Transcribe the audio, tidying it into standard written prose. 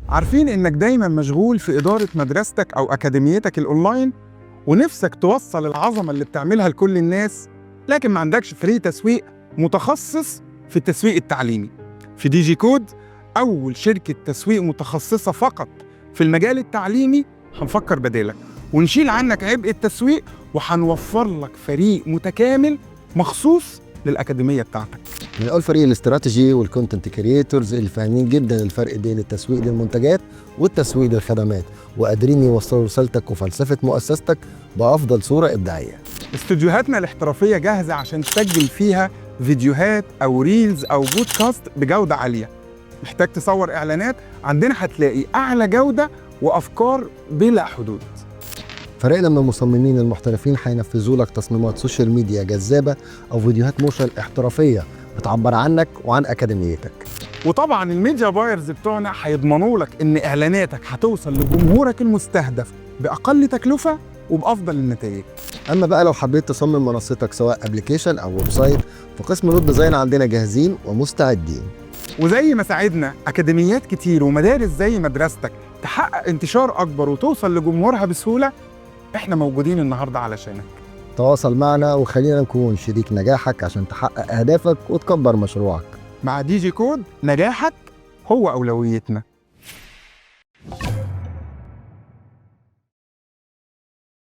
عارفين إنك دايما مشغول في إدارة مدرستك أو أكاديميتك الأونلاين، ونفسك توصل العظمة اللي بتعملها لكل الناس، لكن ما عندكش فريق تسويق متخصص في التسويق التعليمي. في دي جي كود، أول شركة تسويق متخصصة فقط في المجال التعليمي، هنفكر بدالك ونشيل عنك عبء التسويق، وهنوفر لك فريق متكامل مخصوص للأكاديمية بتاعتك. من اول فريق الاستراتيجي وال content creators اللي فاهمين جدا الفرق بين التسويق للمنتجات والتسويق للخدمات، وقادرين يوصلوا رسالتك وفلسفة مؤسستك بافضل صوره ابداعيه. استوديوهاتنا الاحترافية جاهزة عشان تسجل فيها فيديوهات أو reels أو بودكاست بجودة عالية. محتاج تصور إعلانات؟ عندنا هتلاقي أعلى جودة وأفكار بلا حدود. فريقنا من المصممين المحترفين هينفذوا لك تصميمات social media جذابة او فيديوهات motion احترافية بتعبر عنك وعن اكاديميتك. وطبعا ال media buyers بتوعنا هيضمنوا لك ان اعلاناتك هتوصل لجمهورك المستهدف باقل تكلفة وبافضل النتائج. اما بقى لو حبيت تصمم منصتك سواء application او website، فقسم نوت design عندنا جاهزين ومستعدين. وزي ما ساعدنا اكاديميات كتير ومدارس زي مدرستك تحقق انتشار اكبر وتوصل لجمهورها بسهوله، احنا موجودين النهارده علشانك. تواصل معنا وخلينا نكون شريك نجاحك عشان تحقق اهدافك وتكبر مشروعك. مع دي جي كود، نجاحك هو اولويتنا.